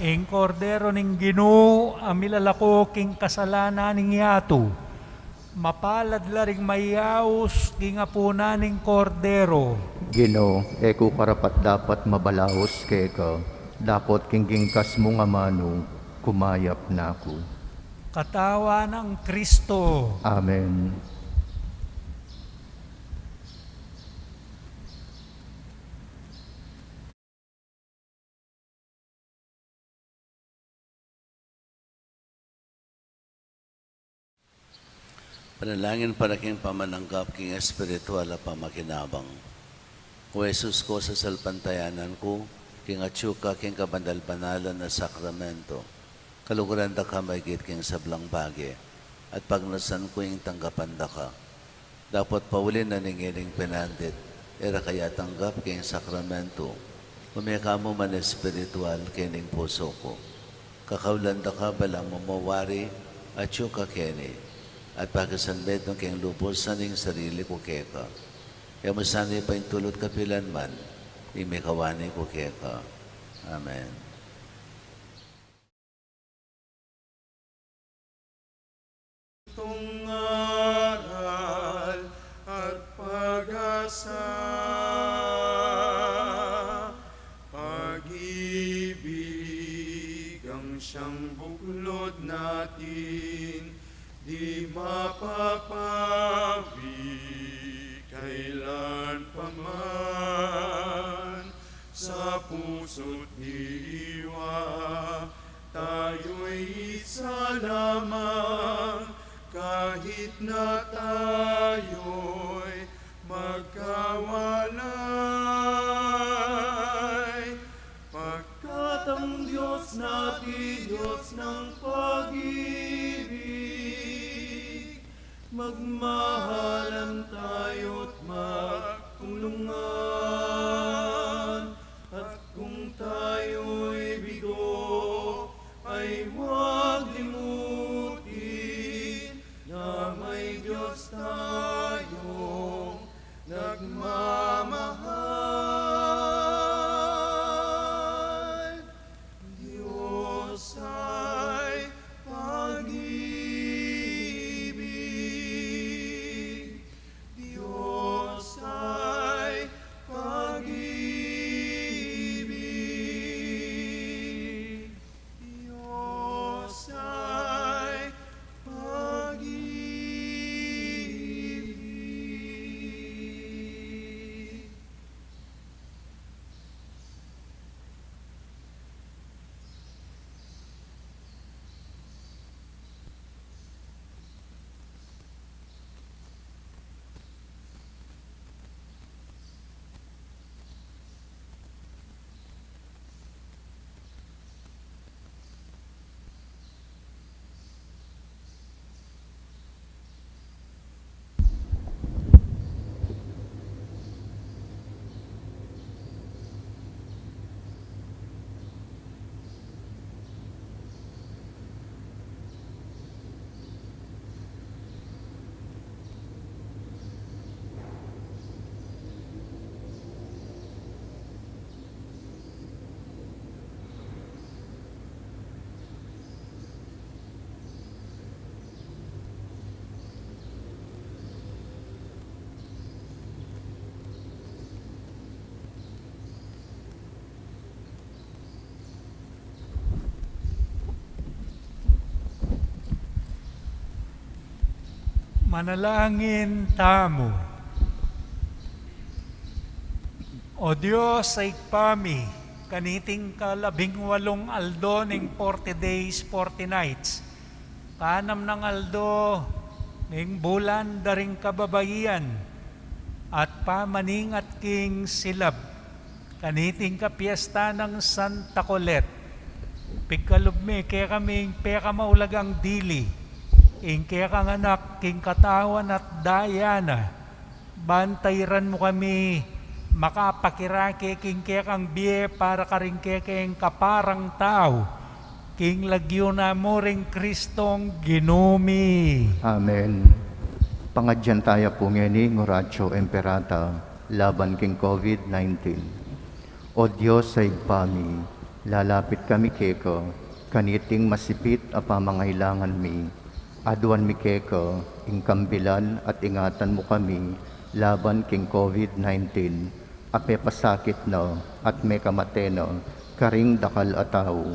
ing Kordero ning Ginu, a milalako king kasalanan ning yatu. Mapalad la ring mayaus king apunan ning Kordero. Ginu, e ku karapat-dapat mabalaus keka, dapot king gingkas mung amanu, kumayap na ku. Katawan nang Kristo. Amen. Panalangin para king pamananggap king espiritual a pamakinabang. O Jesus ku, sasalpantayanan ku king atyu ka king kabanal-banalan a sakramento. Kaluguran da ka maigit king sablang bage, at pagnasan ku ing tanggapan da ka. Dapot pauli na ning ining penandit, e ra ka ya tanggap king sakramento, ume ka mu man espiritual kening pusu ku. Kakaulan da ka balang mamawari, atyu ka keni, at pakisanmetung keng lubus ing sarili ku keka. E mu sana ipaintulut kapilan man ing mikawani ku keka. Amen. Tung aral at pag-asa, pag-ibig ang siyang buklod natin, di mapapawi kailan pa man sa puso't diwa. Tayo'y isa lamang kahit na tayo'y magkawalay. Pagkat ang Diyos natin, Diyos ng pag-ibig, magmahalan tayo't magtulungan. At kung tayo'y bigo, ay huwag limutin na may Diyos tayong nagmamahal. Diyos ay pag-ibig. Diyos ay pag-ibig. Diyos ay pag-ibig. Manalangin tamu. O Dios a Ibpa mi, kaniting kalabing walung aldo ning forty days, forty nights, kanam nang aldo ning bulan da ring kababaian, at pamaningat king silab, kaniting kapiesta nang Santa Colet, pigkalub mi kekami ing pekamaulagang dili, ing kekang anak king katawan at daya na, ban tairan mu kami makapakirake king kekang bie para karing kekeng kaparang tau, king lagyu na mu ring Kristong Ginu mi. Amen. Pangadyan taya pu ngeni ing Oratio Imperata laban king COVID nineteen. O Dios a Ibpa mi, lalapit kami keka, kaniting masipit a pamangailangan mi. Aduan mi keka ing kambilan at ingatan mu kami laban king COVID nineteen, a pepasakit na at mekamate na karing dakal a tau.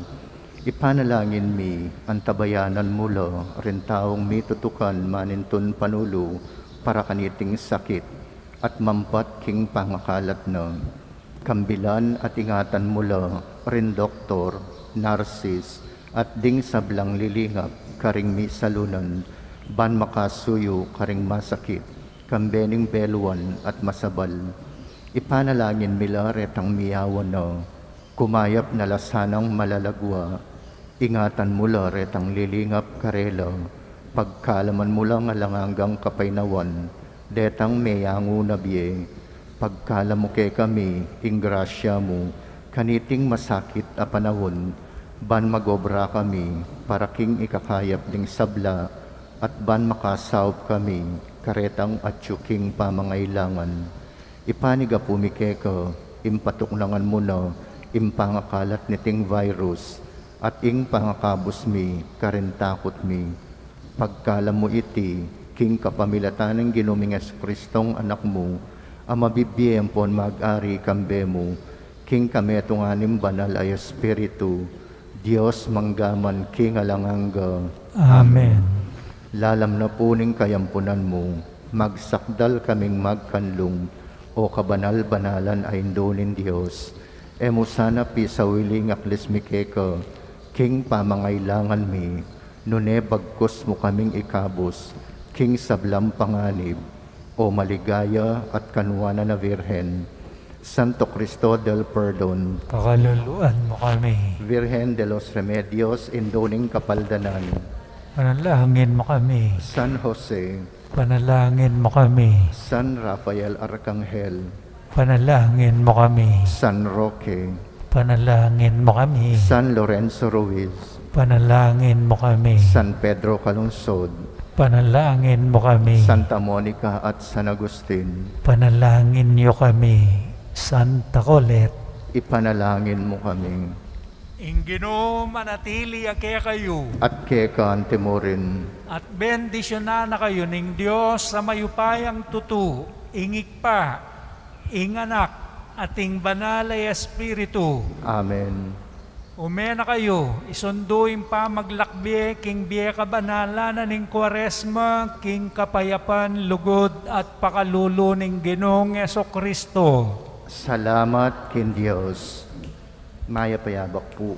Ipanalangin mi, antabayanan mu la ring taung mitutukan manintun panulu para kaniting sakit at mampat king pangakalat na. Kambilan at ingatan mu la ring doktor, narsis, at ding sablang lilingap karing misalunan, ban makasuyu karing masakit, kambe ning beluan at masabal. Ipanalangin mi la retang miyawan na, kumayap na la sanang malalagwa. Ingatan mu la retang lilingap karela, pagkalaman mu lang alang anggang kapaynawan detang meyangu na bie. Pagkalam mu kekami ing grasya mu kaniting masakit a panaun, ban magobra kami para king ikakayap ding sabla, at ban makasaup kami karetang atyu king pamangailangan. Ipanigapu mi keka ing patuknangan mu na ing pangakalat niting virus at ing pangakabus mi karing takut mi. Pagkalam mu iti king kapamilatan ning Ginu ming Jesucristong Anak mu, a mabibie ampon mag-ari kambe mu king kametungan ning Banal a Espiritu, Dios mangga man king alang angga. Amen. Lalam na pu ning kayampunan mu, magsakdal kaming magkanlung, o kabanal-banalan a Indu ning Dios. E mu sana pisawili ing aklis mi keka king pamangailangan mi, nune bagkus mu kaming ikabus king sablang panganib, o maligaya at kanuanan a Virgen. Santo Cristo del Perdon, pakaluluan mu kami. Virgen de los Remedios, Indu ning Kapaldanan, panalangin mu kami. San Jose, panalangin mu kami. San Rafael Arcangel, panalangin mu kami. San Roque, panalangin mu kami. San Lorenzo Ruiz, panalangin mu kami. San Pedro Calungsod, panalangin mu kami. Santa Monica at San Agustin, panalangin yu kami. Santa Colet, ipanalangin mu kami. Ing Ginu manatili ya kekayu. At keka mu rin. At bendisyunan na kayu ning Dios a mayupayang tutu, ing Ibpa, ing Anak, at ing Banal a Espiritu. Amen. Ume na kayu, isundu ing pamaglakbe king bie kabanalan na ning Kuaresma, king kapayapan, lugud, at pakalulu ning Ginung Jesucristo. Salamat king Dios. Mayap a yabak pu.